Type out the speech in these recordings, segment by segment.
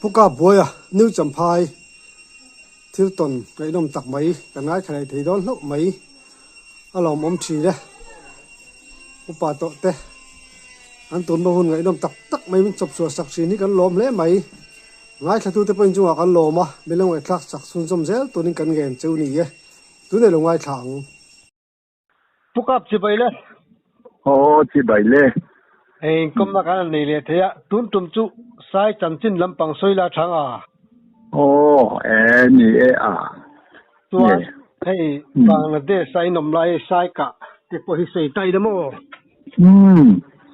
Pu Kapbuaia, New Champhai thil tawn ngaihnawm tak mai kan ngaithla leh thei dawn hlauh mai a lawmawm thin e. Upa tawh te an tunhma hun ngaihnawm tak tak mai min chawp chhuah sak thin hi kan lawm hle mai. Ngaithlatute pawhin chungah kan lawm a, min lo ngaihthlak sak chhunzawm zel turin kan ngen cheu ni e. Tunei lo ngaithla ang. Pu Kap chibai le. Aw chibai le. Hei inkawmna kan han nei leh thei a, tun tum chu Sai chanchin lampang sawi la thang a. Aw e ni e a. Chuan hei Bangladesh a inawm lai hei Sai kah te pawh hi sawi ta ila maw?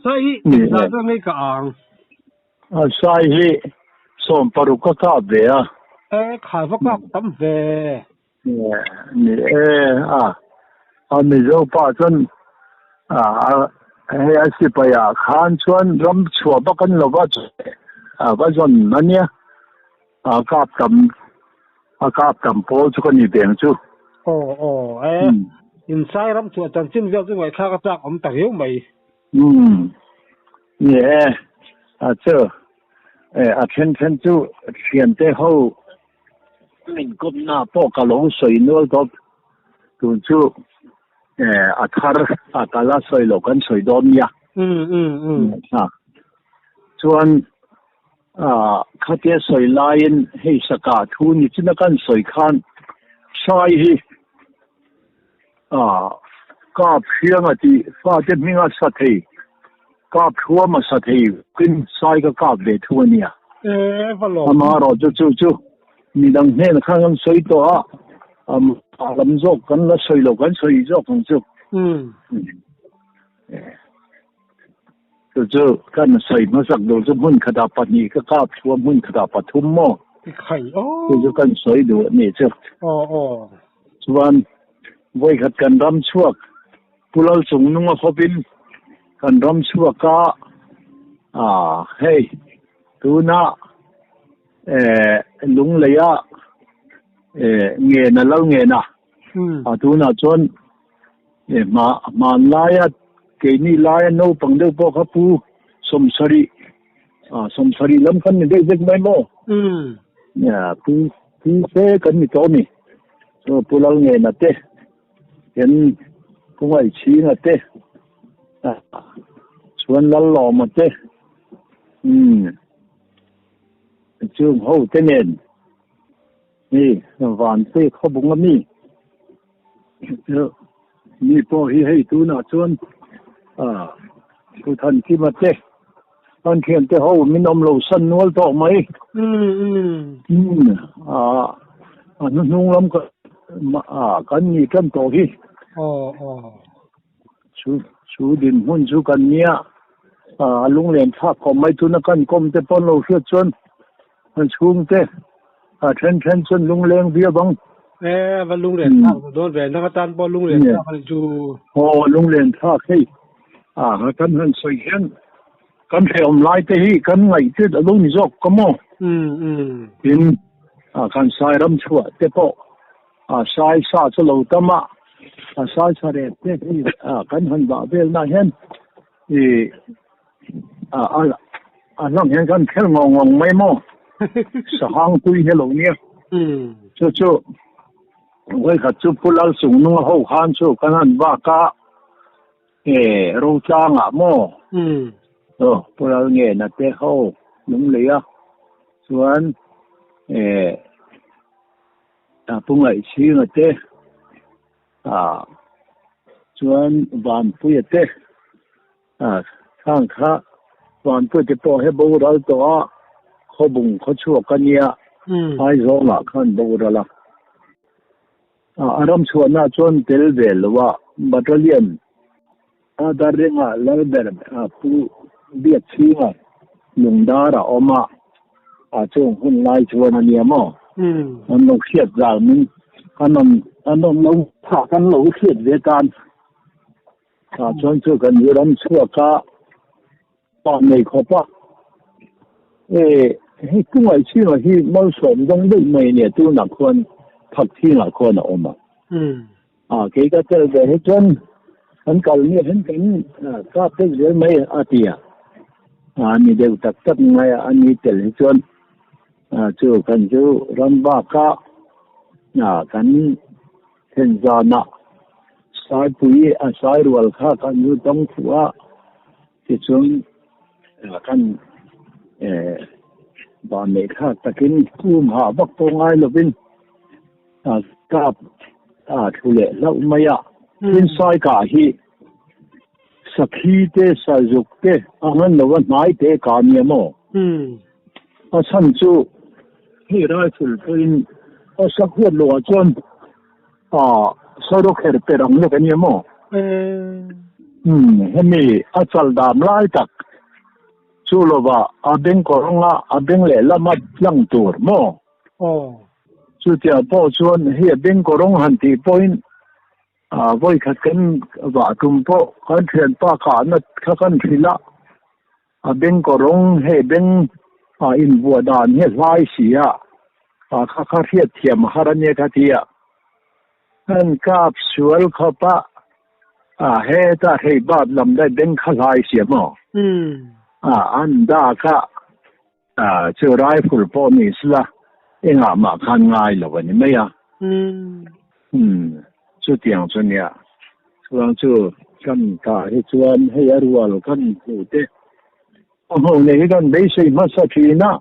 Sai hi engzah ber ngei kah ang? A Sai hi 16 ka kap ve a. E khai va kap tam ve. Ni e a, a Mizo pa chuan a hei a sipai ah khan chuan ram chhuah vak an lo va a va zawn a nia, a kap tam a kap tam pawl chu ka ni veng chu. Aw aw e, insai ram chhuah chanchin vel chu ngaihthlak a chak awm ta riau mai. Umm ni e, a chu e a then then chu thiante ho Min kawmna pawh ka lo sawi nual tawp. Tun chu a thar a kal a sawi loh kan sawi dawn nia. Chuan khatia sawi laiin hei saka thu ni china kan sawi khan Sai hi kap hriang a tih fate hminga sa thei, kap thuam a sa thei in Sai ka kap ve thu a nia. Amaherawh chu chu chu midang hnen khan kan sawi tawh a, a lam zawk kan la sawi lo kan sawi zawk ang chu. Chu chu kan sawi hmasak duh chu hmun khatah pahnih ka kap thu a, hmun khatah pathum maw? Chu chu kan sawi duh a nih chu. Chuan vawikhat kan ram chhuak Pu Lalchungnunga khawpin kan ram chhuak a, ah hei tuna eh Lungleia eh Ngena Lalngena ah tunah chuan E hma hmanlaia keini laia naupang deuh pawh kha pu sawmsarih ah sawmsarih lam khan ni deuh vek mai maw? Nia pu pu fe kan ni tawh a ni. Chu pu Lalngena te ken pu Ngaihchhinga te ah chuan Lallawma te umm chung ho te nen Hei Vanpui khawbung a mi mi pawh hi hei tunah chuan ah Pu Thankima te an thiante ho min awm lo san nual tawh mai. Ah a hnuhnung lam ka ah kan ni tan tawh hi. Chu chu dinhmun chu kan nia ah a lunglen thlak khawp mai tuna kan kawm te pawh an lo hriat chuan An chhungte a then then chuan lungleng viau ang. E, va lunglen thlak duh dawn ve, nang atan pawh lunglen thlak a nih chu. Aw, lunglen thlak hei. A, kan han sawi hian kan hrehawm lai te hi kan ngaih tet a lo ni zawk ka maw? Tin, a, kan sai ram chhuah te pawh a, sai sa chu lo tam a, a sai sa rep te hei a, kan han vah vel nah hian i A a hlawm hian kan kher ngawng ngawng mai maw? Sahang tui hi lo nia. Chu chu vawikhat chu Pu Lalchungnunga ho khan chu kan han vak a, e Rotlangah maw? Aw Pu Lalngena te ho Lunglei a, chuan e Pu Ngaihchhinga te ah chuan Vanpuia te. A thang kha Vanpui te pawh he boral tawh a, khawbung khaw chhuak a nia, Aizawngah khan boral a. A ram chhuahna chuan tel ve lo a, Battalion a Darrenga Lalber Pu Biakchhinga Lungdar a awm a, a chung hun lai chuan a nia maw? An lo hriat zal min an awm lo kha kan lo hriat ve tan. Tah chuan chu kan i ram chhuak a, pa nei khawp a, e hei pu Ngaihchhinga hi malsawm dawng daih mai nia tunah khuan Thakthingah khuan a awm a. A kei ka tel ve hi chuan kan kal nia hian kan kap deuh zel mai a ti a, a ni deuh tak tak mai a, a ni tel hi chuan. Chu kan chu ram baka kan thlen zanah Saipui a sai rual kha kan zu tawng fuh a, tichuan kan vanneih thlak takin kum hah vak pawh ngai lovin kap a thlu leh hlauh mai a. Tin Saikah hi Sakhi te Sazuk te a ngan lova hnai te ka nia maw? A chhan chu hei rifle pawhin a sak huat loh ah chuan sarawkher per ang lek a nia maw? Hemi a chal dam lai tak chu lova a beng kawrawnga a beng lehlama tlang tur maw? Chutiang pawh chuan hei a beng kawrawng han tih pawhin Vawi khat kan vah tum pawh kan thianpa kahna kha kan hrilh a, a beng kawrawng hei beng invuah dan hi a hlai si a, kha kha hriat thiam a har a nia ka ti a. Kan kap sual khawp a, heta hei bat lam daih beng kha hlai si a maw? An dak a. Chu rifle pawh ni sela engah mah khan ngai lo a ni mai a. Umm chutiang chu nia. Chuang chu kan kah hi chuan hei a rual kan hmuh te a ho nei hi kan beisei hmasa thin a,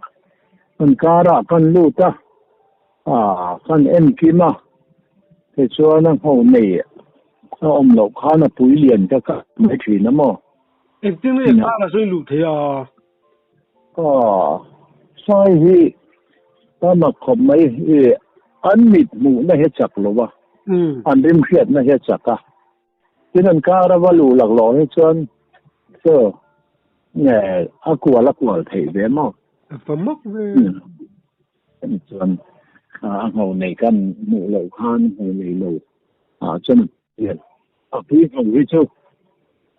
kan karah kan lut a, kan en kim a, tichuan a ho nei a awm loh khan a pui lian ta kak mai thin a maw. Engtin nge karah sawi luh theih a? Aw, Sai hi ka mak khawp mai hi an mit hmuhna hi a chak lo a, an rim hriatna hi a chak a. Tin an kar a va luh laklawh hi chuan chaw nge a kual a kual theih ve maw? A va mak ve. Chuan a ngho nei kan hmuh loh khan ngho nei lo ah chuan A pui ho hi chu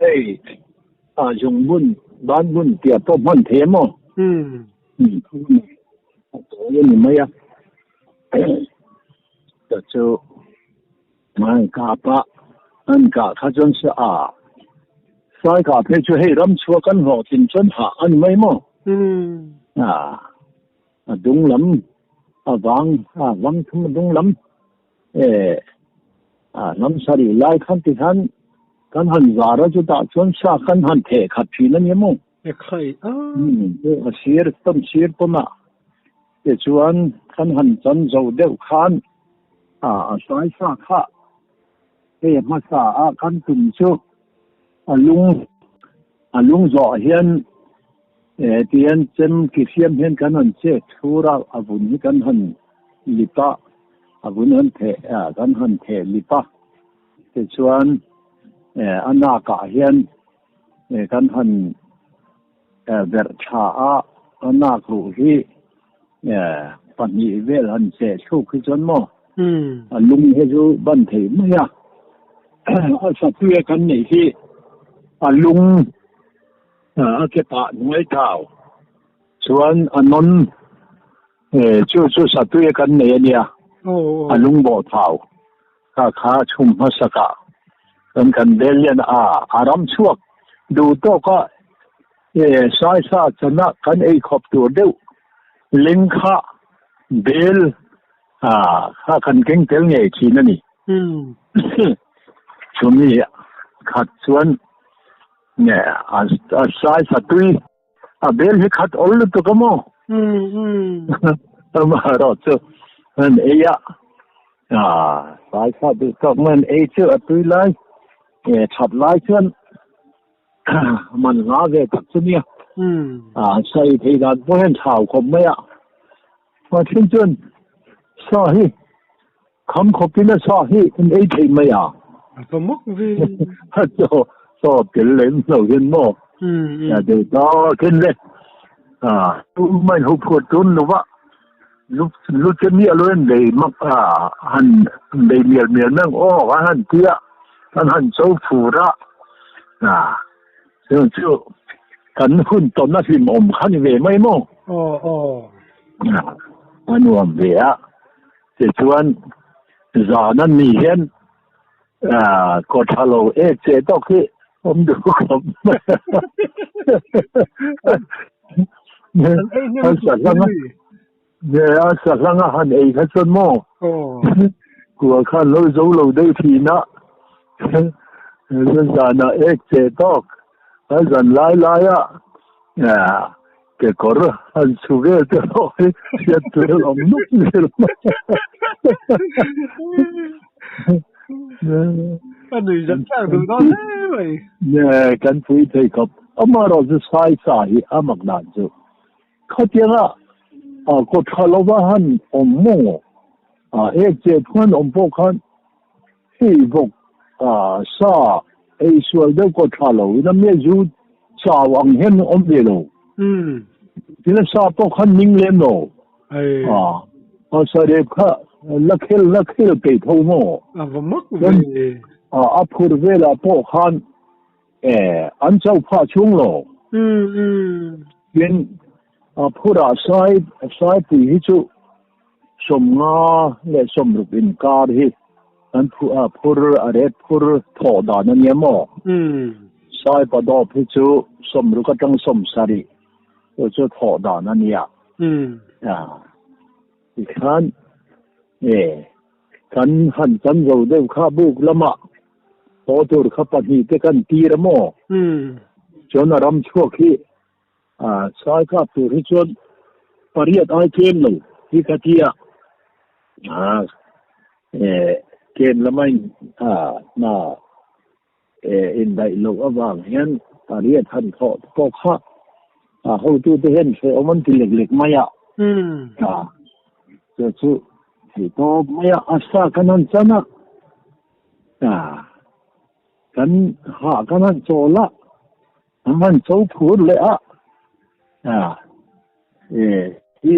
hei a zung bun ban bun tia pawh hman thei a maw? A tawi a ni mai a. Ta chu an kap a, an kah kha chuan sa a sai kah phei chu hei ram chhuak an hlawhtlin chuan hah a ni mai maw? A dung lam a vang a vang thum a dung lam E, a hnam sarih lai khan ti khan kan han zar a, chutah chuan sa kan han theh khat thin a ni maw? E khai a. A sir tawn sir tawn a, tichuan kan han chan zo deuh khan a a sai sa kha hei a hmasa a kan tum chu a lung a lung zawh hian e tihian chem ki hriam hian kan han chet thur a, a vun hi kan han lip a. A vun han theh a, kan han theh lip a, tichuan a nakah hian kan han verh tha a, a nak ruh hi pahnih vel han cheh thluk hi chuan maw a lung hi chu ban thei mai a, a satui a kan neih hi a lung a ke pah hnuai thau chuan a nawn E, chu chu satui a kan nei a nia. A lungbawh thau kha kha chhum hmasak ah kan kan bel lian a, a ram chhuak duh tawk a e saisa chana kan ei khawp tur deuh leng kha bel a kha kan keng tel ngei thin a ni. Chumi khat chuan a saisa tui A bel hi khat awl lutuk a maw? Amaherawh chu an ei a, faisa duh tawk mai an ei chu a tui lai, that lai chuan man hla ve tak chu nia. Sawi thei dan pawh hian thau khawp mai a. Pathian chuan sa hi kham khawpin a sa hi an ei thei mai a. A va mak ve. Chaw chaw tel lem lo hian maw. Deuh takin le. Tu mai ho phuat tun lo va. Lu lu che miah lo in lei mak han lei mial mial mang aw an han tia an han cho phur a. Chu chu kan hun tawn a hlim awm kha ni ve mai maw? Aw aw. A nuam ve a, tichuan zan a ni hian kaw tha lo ek che tawk hi awm duh khawp mai a. An ei hnem lutuk mai. Nge a sahlanga han ei kha chuan maw? Kua khan lo zo lo deuh thin a, zanah ek che tawk a zan lai laia kekawr han chhu vel te pawh hi hriat tur a awm nuk zel mai. A nui zat thlak duh dawn hle mai. Nge kan pui thei khawp. Amaherawhchu sai sa hi a mak dan chu Khatianga kaw tha lova han awm maw? Ek che phuan awm pawh khan hei bawk sa ei sual deuh kaw tha lo in a mia zu chau ang hian awm ve lo. Tin a sa pawh khan ning lem lo. A sa rep kha la khel la khel peih tho maw? A va mak ve. A phur velah pawh khan An cho phah chhung lo. Tin, phurah sai saipui hi chu 50 leh 60 inkar hi an phur a ret phur thawh dan a nia maw? Saipa dawp hi chu 60 atang 70 chu chu thawh dan a nia. Tikhan kan han chan zo deuh kha buk lamah Haw tur kha pahnih te kan tir a maw? Chuan a ram chhuak hi sai kap tur hi chuan pariat ai tlem lo hi ka ti a. Kem lama in hna indaih loh avang hian pariat han thawh pawh kha hotute hian hrehawm an ti lek lek mai a. Chu chu theihtawp mai a, a sa kan han chan a. Kan hah kan han chawl a, an han cho phur leh a, hi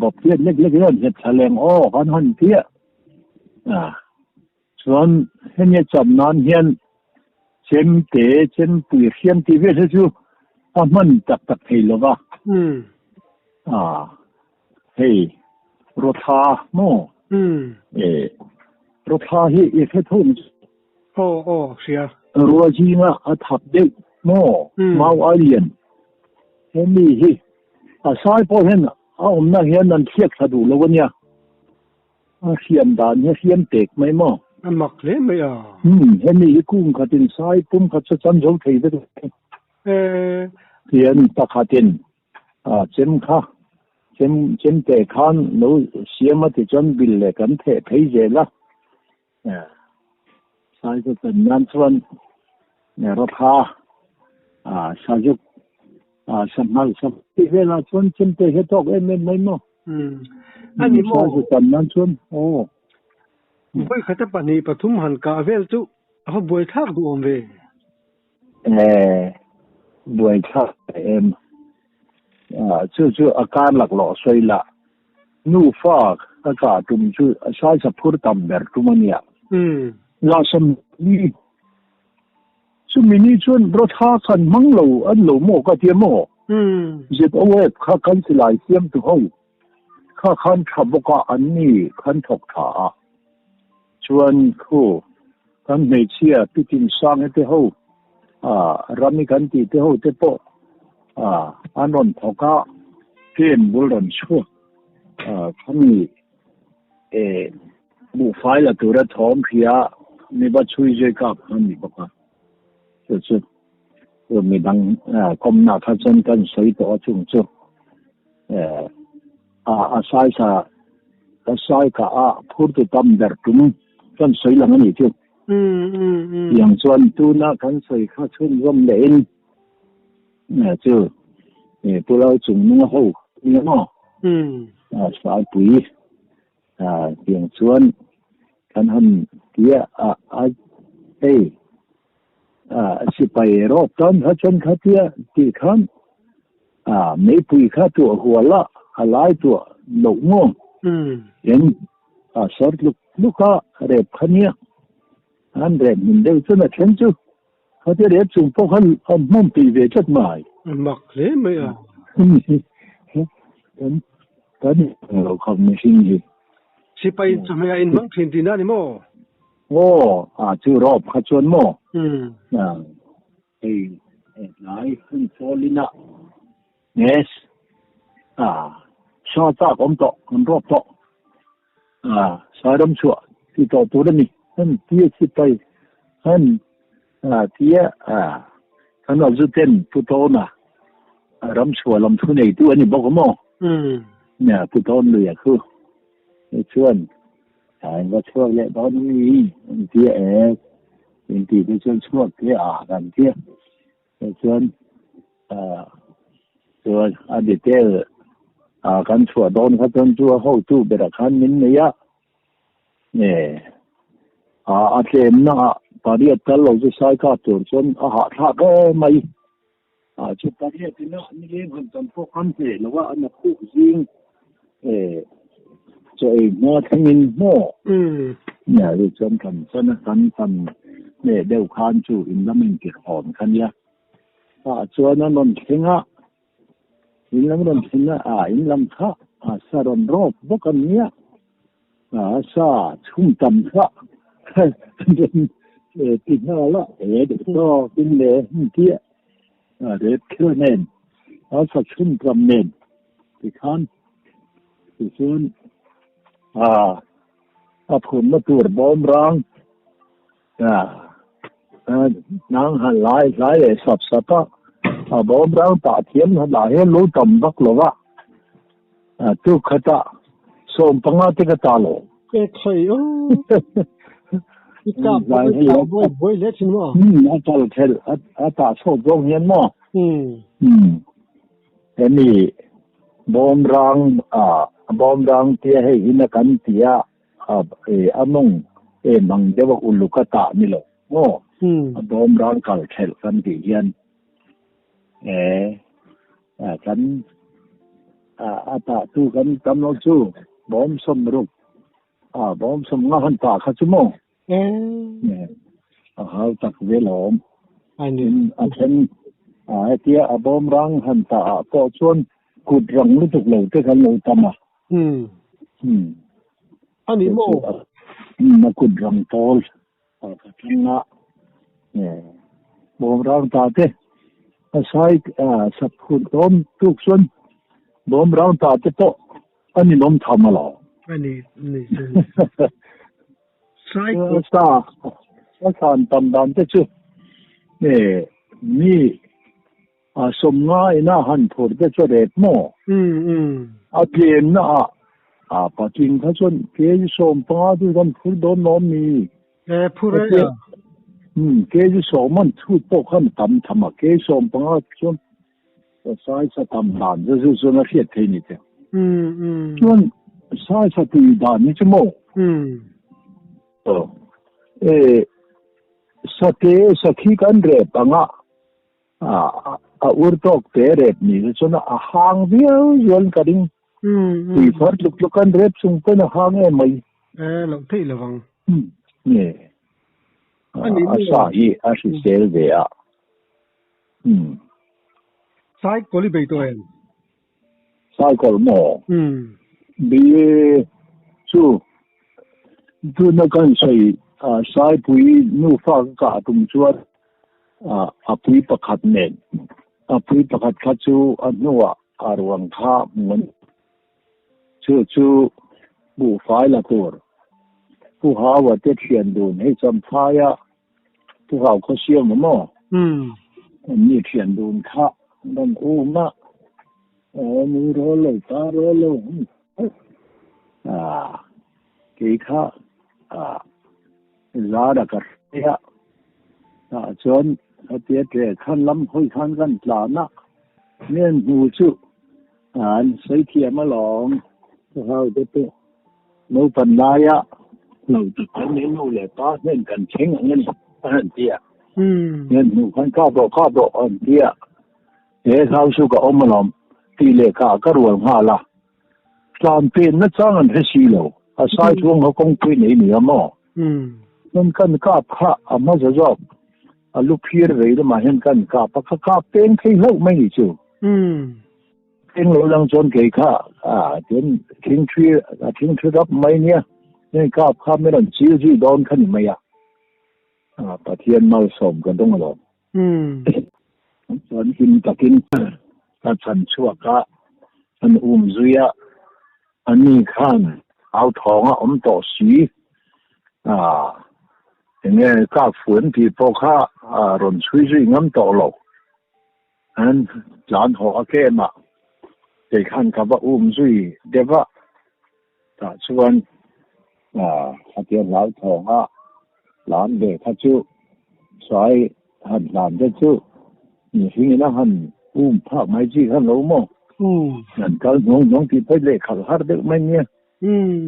bawptiat lek lek hian nghet thla leng aw kan han ti a, chuan hemi a cham nan hian chemte chempui hriam tih vel hi chu a hman tak tak thei lo va, Hei, Rawthla maw? E, Rawthla hi i hre tho ang chu. Aw, aw, hria. Rua zinga a thap deuh maw? Mau ai lian. Hemi hi a sai pawh hian a awmna hian an thliak thla duh lo a nia. A hriam dan hi a hriam tek mai maw? A mak hle mai a. Hemi hi kum khatin sai pum khat chu chan zo thei vek lo. E. Tian pakhatin Chem kha, chem chemte khan lo siam a tichuan bil leh kan theh phei zel a. Sai chu chan nan chuan rawtha, sazuk, sanghal sa tih velah chuan chemte hi a tawk em em mai maw? A ni maw? Sai chu chan nan chuan aw. Vawi khata pahnih pathum han kah vel chu a va buaithlak duh awm ve. Eh, buaithlak em. Chu chu a kar laklawh sawi lah. Nufa ka kah tum chu saisa phur tam ber tum a nia. Lasam ni chumi ni chuan rawtha khan hmang lo an lo maw ka tia maw? ZOF kha kan silai siam tu ho kha khan tha bawk a an ni khan thawk tha a. Chuan khu kan hmeichhia pitin sang te ho rami kan tih te ho te pawh an rawn thawk a, pen bul rawn chhuak khami buhfai la tura thawm hria mi va chhui zui kap kha ni bawk a. Chu chu midang kawmna kha chuan kan sawi tawh a chung chu a saisa ka sai kha a phurtu tam ber tum kan sawi lang a nih chu. Tiang chuan tuna kan sawi kha chhunzawm lehin chu Pulau Chungnunga ho nia maw Saipui tiang chuan kan han tia a hei sipai rawk tan kha chuan khatia tih khan meipui kha tuah hual a, a lai tuah loh maw? Eng sawr tluk tluk a rep kha nia, an rep hmun deuh chuan a then chu khatia rep chung pawh khan a hmawm tui ve tlat mai. A mak hle mai a. Kan kan lo khawp mihring hi. Sipai chawhmeh a inhmang thin tihna a ni maw? Aw, a chu rawp kha chuan maw? Hei tlai hun fawlin a. Yes. A. Sa chak awm tawh, an rawp tawh. A, Sairam chhuah ti tawh tur a ni. An tia sipai an a tia a, kan Alzuten Pu Tawna ram chhuah lam thu neitu a ni bawk a maw? Nia, Pu Tawn luia khu chuan a in va chhuak leh dawn a mi an tia e, in tih te chuan chhuak te a kan tia. Chuan chuan a detail a kan chhuah dawn kha chuan chu a hotu berah khan min nei a, e a a tlemna ah pariat kal lo chu sai kap tur chuan a hahthlak em mai a chu pariat ina nileng han tam pawh kan hneh lo a, a na khuk zing e chaw ei hma thlengin maw nia chu chuan kan chan a kan tam hneh deuh khan chu in lam intirh hawn kha nia tah chuan a rawn thleng a in lam rawn thleng a ah in lam kha a sa rawn rawp bawk a nia a sa chhum tam kha ti nghal a he duh tawk in leh hmun chiah a rep kher nen a sa chhum tam nen. Tikhan tichuan ah a phunna tur bawm rang ah nang han lai hlai leh sap sap a, a bawm rang tah thiam lah hian lo tam vak lo va, a tuk khatah 15 te ka ta lo. E khai aw. I kap bawk i tah buai buai hle thin maw? A kal thelh a tah chhuak zawng hian maw? Hemi bawmrang ah bawmrang tia hei hi na kan ti a, a mawng em ang deuh a uluk a tah ni lo maw? A bawmrang kal thelh kan tih hian e kan a tah tu kan tam lo chu bawm 60 bawm 50 han tah kha chu maw? A hau tak vel a awm. Tin, a then hetia a bawm rang han tah ah pawh chuan kut rang lutuk lo te khan lo tam a. A ni maw? A kut rang pawl a ka thleng a. Bawm rang ta te a sai sak phut dawn tuk chuan bawm rang ta te pawh a ninawm tham alawm. A ni, ni. Sai Sa a san tam dan te chu e mi a 50 ina han phur te chu rep maw? A tlem na ah a patling kha chuan kg 15 chu kan phur dawn lawm mi? E phur e a. Kg 10 an chhut pawh khan tam tham a, kg 15 chuan sai sa tam dan chu chu chuan a hriat thei ni te. Chuan sai sa tui dan hi chu maw? E sate sakhi kan rep anga a ur tawk te rep ni chu chuan a hang viau zual ka ring. Tui far tluk tluk kan rep chung pawn a hang em mai. E loh theih lovang. Nge a sa hi a hrisel ve a. Umm. Cycle i bei tawh em? Cycle maw? Umm. Bei chu tuna kan sawi Saipui nufa ka kah tum chuan a pui pakhat nen a pui pakhat kha chu a hnuah a ruang kha hmu a ni. Chu chu buhfai la tur Pu Hawa te thian dun hei Champhai-a Pu Hau khaw siam a maw? An ni thian dun kha rawn um a, aw nu rawl lo pa rawl lo ah kei kha ah zar a ka hre a, tah chuan khatia ṭe khan lam hawi khan kan tlan a, mi an hmu chu an sawi thiam alawm Pu Hau te pawh. Naupan laia lo tak khan min nu leh pa hnen kan thleng ang a ni a han ti a. Hnen hnu khan kap rawh kap rawh a han ti a. He hlau chu ka awm alawm tih leh kha ka rual nghal a. Tlan pen na chang an hre si lo. A sai chuang kha kawngpui nei ni a maw? Hnen kan kap kha a hmasa zawk a lu phir vei lamah hian kan kap a, ka kap peng thei hlauh mai ni chu. Eng lo lang chuan kei kha ah chuan thingthi a thingthi rap mai nia hei kap kha min rawn chil zui dawn kha ni mai a ah Pathian malsawm ka dawng alawm chuan him takin ka chhan chhuak a an um zui a. Ani khan hlauthawng a awm tawh si. Enge kak fu an tih pawh kha rawn chhui zui ngam tawh lo. An tlan haw a kem a, kei khan ka va um zui deuh a. Tah chuan khatia hlauthawng a tlan ve kha chu sai han tlan te chu mihringin a han um phak mai chi kha lo maw? An kal hnawng hnawng tih phei leh khalh har deuh mai nia.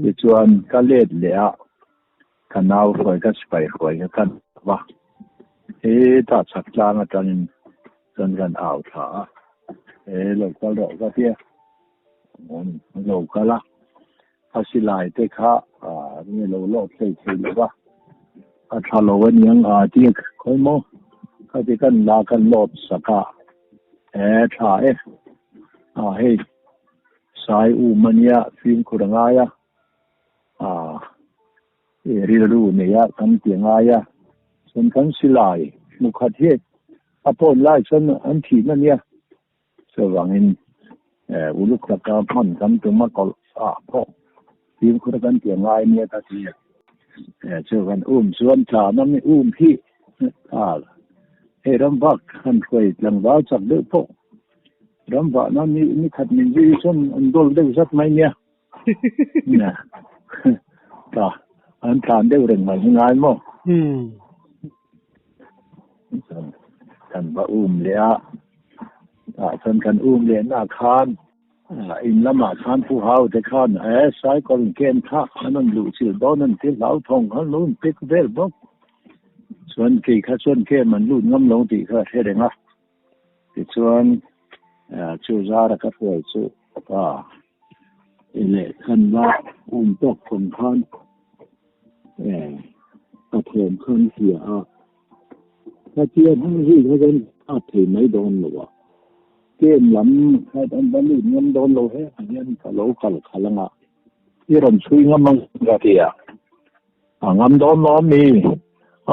Tichuan ka let leh a, ka nau hruai ka sipai hruai kha ka nau a, hetah chhak tlang atangin chuan kan au thla a, he lo kal rawh ka tia. Lo kal a, a silai te kha nge lo lawk hlei thei lo va, a tha lo a niang a tia khawi maw kha ti kan la kan lawt sak a, e tha e, a hei sai um a nia fimkhur a ngai a, a rilru nei a kan ti a ngai a, chuan kan silai hmu khat hi a pawn lai chuan an thihna nia. Chuvangin uluk taka hman kan tum a kawlh ah pawh fimkhur kan ti ngai nia ka ti a. Chu kan um chuan tlan a mi um hi a hei ram vak han hruai tlangval chak deuh pawh ram vahna ni ni khat min zui chuan an dawl deuh zat mai nia. Ta an tlan deuh reng mai hi ngai maw? Kan va um leh a, tah chuan kan um leh na khan in lamah khan pu hau te khan e cycle ken kha an rawn luh chilh dawn an ti hlauthawng khan lo in pek vel bawk chuan kei kha chuan kem an lut ngam lo tih kha a hre reng a tichuan chu zara ka hruai chu pa leh khan la um tawk thawm khan ka thawm khan hria a ka tia hmang zui kha chuan a thei mai dawn lo a kem lam kha an va lut ngam dawn lo he ah hian ka lo kal khalh anga i rawn chhui ngam ang ka ti a a ngam dawn lo ami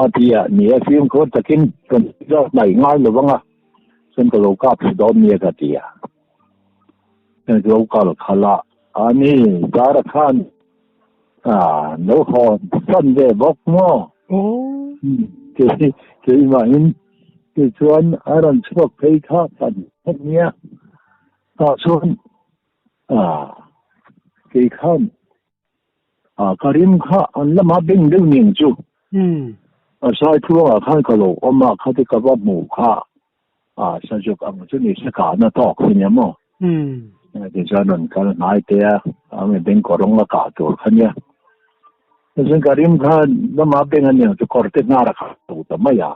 a ti a ni a fimkhur takin rawn zawk mai ngai lo vang a chuan ka lo kap thei dawn nia ka ti a. Lo kal khalh a, a ni Zara khan lo haw san ve bawk maw? Keimahin tichuan a rawn chhuak phei kha kan hmu nia. Tah chuan kei khan ka rim kha an lama beng deuh ning chu. A sai tluangah khan ka lo awm a, khati ka va hmuh kha. A sajuk ang chu ni se ka na tawk hi nia maw? Tichuan rawn kal hnai te a, a mi beng kawr rawng a kah tur kha nia. Tichuan ka rim kha lama beng a niang chu kawr te hnar a kha lo ta mai a.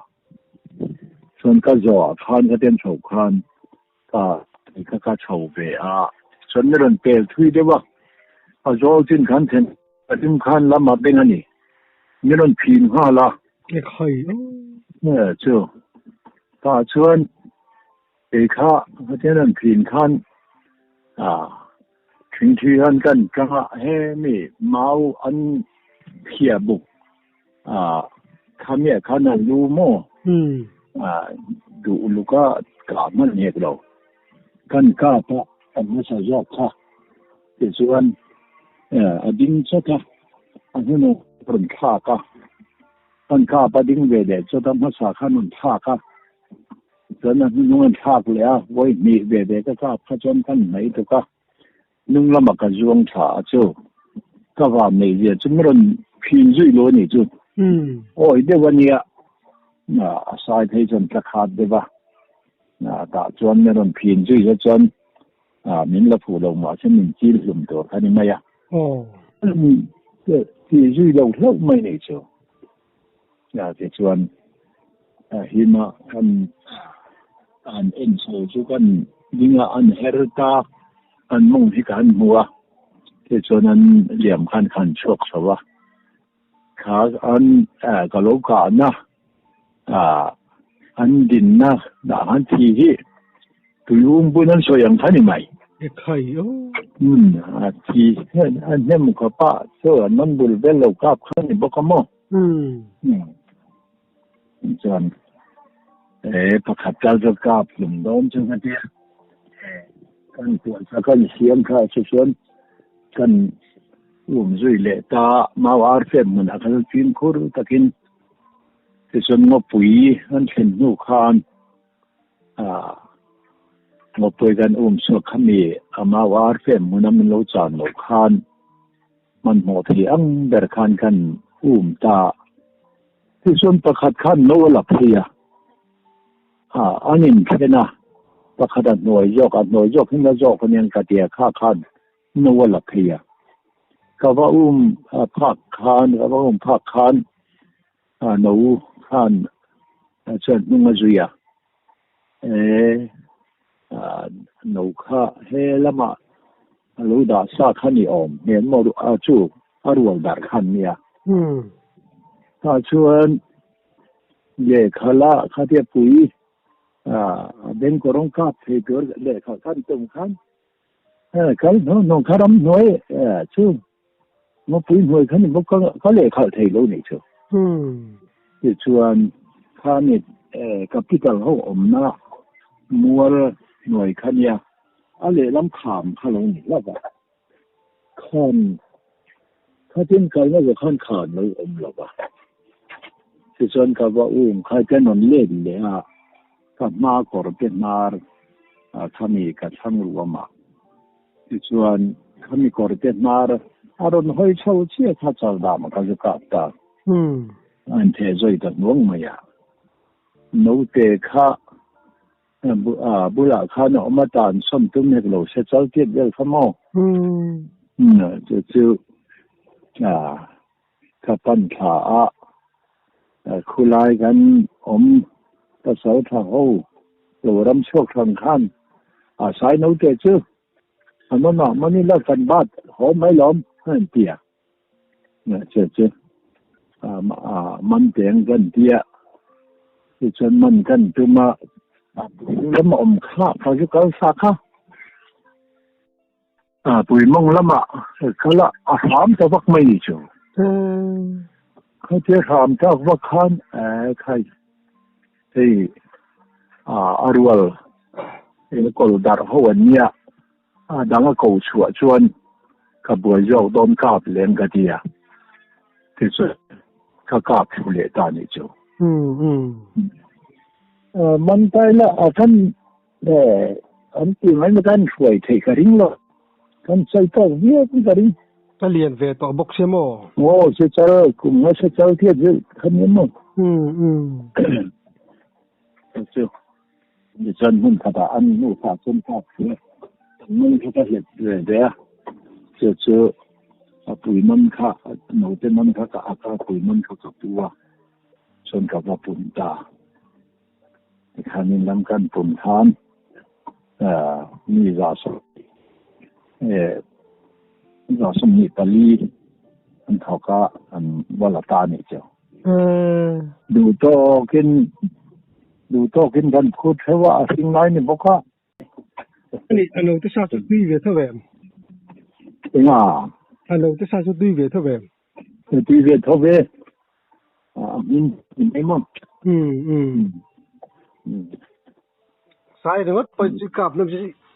Chuan ka zawh ah khan ka ten chho khan ka kha ka chho ve a. Chuan mi rawn pel thui deuh a, a zawl chin khan then ka rim khan lama beng a ni. Mi rawn phin nghal a. Chu tah chuan kei kha hetiang an phin khan thingthi han kan tang a hemi mau an phiah buk khamiah khan a lu maw duh luk a kah hman hek lo kan kap a kan hmasa zawk kha tichuan a ding chawt a a hnunah a rawn thlak a. Kan kap a ding ve leh chawt a hmasa khan rawn thlak a, chuan a hnunung an thlak leh a, vawi hnih ve ve ka kap kha chuan kan hnaih tuk a, hnung lamah ka zuang tha a chu ka van neih zia chu min rawn phin zui lo a nih chu. Awi deuh a nia, a sai phei chuan tla khat deuh a, tah chuan min rawn phin zui kha chuan min la fuh lo mahse min chil hlum tur kha ni mai a. Tih zui lo hlauh mai nei chu. Tichuan hima kan an en chho chu kan dinga an her ta an mawng hi ka han hmu a, tichuan an liam khan ka han chhuak chho a, kha an ka lo kahna an dinna dah khan thi hi tuium bun an sawi ang kha ni mai. A thi a hnem khawp a, chu an man bul vel lo kap kha ni bawk a maw? Chuan he pakhat kal chu kap hlum dawn chu ka tia. Kan puan kha kan siam kha chu chuan. Kan um zui leh ta mau ar fem hmunah khan fimkhur takin tichuan ngawpui an thlen hnu khan ah ngawpui kan um chhuak khami a mau ar fem hmuna min lo chan loh khan hmanhmawh thei ang ber khan kan um ta. Tichuan pakhat khan no a la phei a. A an inthen a, pakhat a hnuai zawk, a hnuai zawk hi na zawk aniang ka ti a, kha khan no a la phei a. Ka va um phak khan, ka va um phak khan no khan chuan hnung a zui a, e no kha he lamah a lo dah sa kha ni awm hmel maw chu a rual darh khan nia. Tah chuan Lehkha la khatia pui a beng kawrawng kap thei tur lehkha khan tum khan kal hnuai hnuai kha ram hnuai chu ngawpui hnuai khan bawk ka ka lehkhalh thei lo nih chu. Tichuan khami capital ho awmna mual hnuai kha nia a lehlam kham kha lo ni hlauh a. Khan khatin kalna zawh khan khan lo awm lo va. Tichuan ka va um khai ka rawn let leh a, ka hma kawr te hnar khami ka thlang ruam a. Tichuan khami kawr te hnar a rawn hawi chho chiah kha chaldam ka zu kap ta. A intheh zawi ta hnuang mai a. Naute kha Bulah khan a awm a, tan sawn tum hek lo se chal tiat vel kha maw? Chu chu ka pan thla a, khulai kan awm pasal tha ho lo ram chhuak thlang khan a sai naute chu a mama Manila kan bat haw mai lawm a han ti a. Chu chu man teng kan tia tichuan man kan tum a lam a awm kha kha chu kal sa kha a pui mawng lamah kal a a hram ta vak mai ni chu khatia hram tak vak khan khai hei a rual enkawl darh ho an nia. A dang a ko chhuah chuan ka buai zawk dawn kap lem ka ti a, tichuan ka kap thlu leh ta nih chu. Man tai la a kan an ti mai mai kan hruai theih ka ring lo, kan chai tawk viau pawn ka ring. Ka lian ve tawh bawk sia maw? Aw se chal kum nga se chal thiat zeuh kha nia maw? Chu. Tichuan hmun khatah an nufa chuan kap chu an nung kha ka hlet ve ve a, chu chu a pui man kha naute man kha ka ak a, pui man kha ka pu a, chuan ka va pun ta. Tikhanin lam kan pun khan mi 124 an thawk a, an va la ta a nih chu. Duh tawkin duh tawkin kan phut theuh a, a hring lai ni bawk a. Ani a lo te sa chu tui ve tho em? Enga? A lo te sa chu tui ve tho em? Tui ve tho ve. A hmin ni mai maw? Sai ringawt pawh chu kap na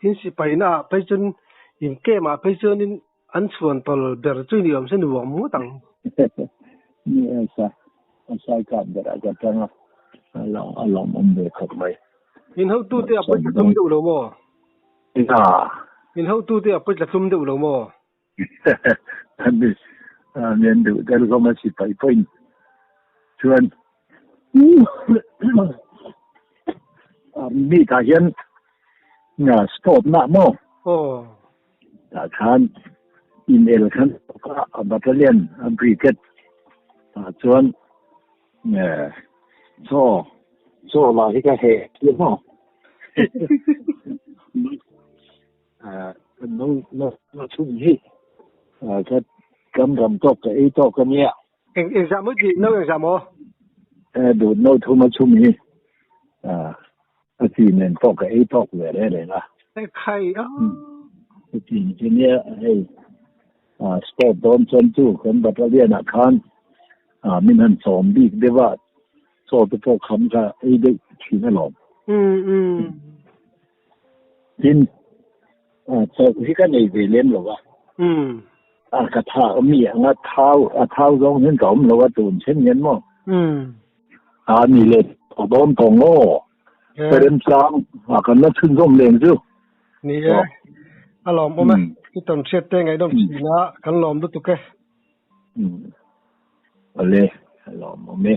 in sipai na ah phei chuan in camp ah phei chuanin an chhuan tawl ber chu ni awm se nuam ngawt ang. Ni e sa, a sai kap ber ah ka tang a, a lawmawm ve khawp mai. In hotute a pawi tlatlum deuh lo maw? Eng a? In hotute a pawi tlatlum deuh lo maw? Mian duh tel hlawm a sipai pawhin chuan mi tah hian stop na maw tah khan in el khan a battalion a brigade tah chuan chaw chaw lah hi ka heh maw. No no no chhung hi ka kan ram tawk ka ei tawk a nia. Eng eng zah maw tih no eng zah maw? E duh no thum a chhum hi a chi nen pawh ka ei tawk ve reng reng a. E khai a. A chi chu nia hei sport dawn chuan chu kan battalion ah khan min han chawm bik deuh a chaw te pawh kham kha ei deuh thin alawm. Tin, chawlh hi ka nei ve lem lo va. Umm. A ka tha mi anga thau a thau zawng hian ka awm lo a tun chen hian maw. Umm. A ni le tawh dawn tawh ngaw. Ka remchang a kan la chhunzawm leng chu. Ni e. A lawm awm e. I tawn hriat te ngaihnawm thin a, kan lawm lutuk e. Umm. Awle, a lawm awm e.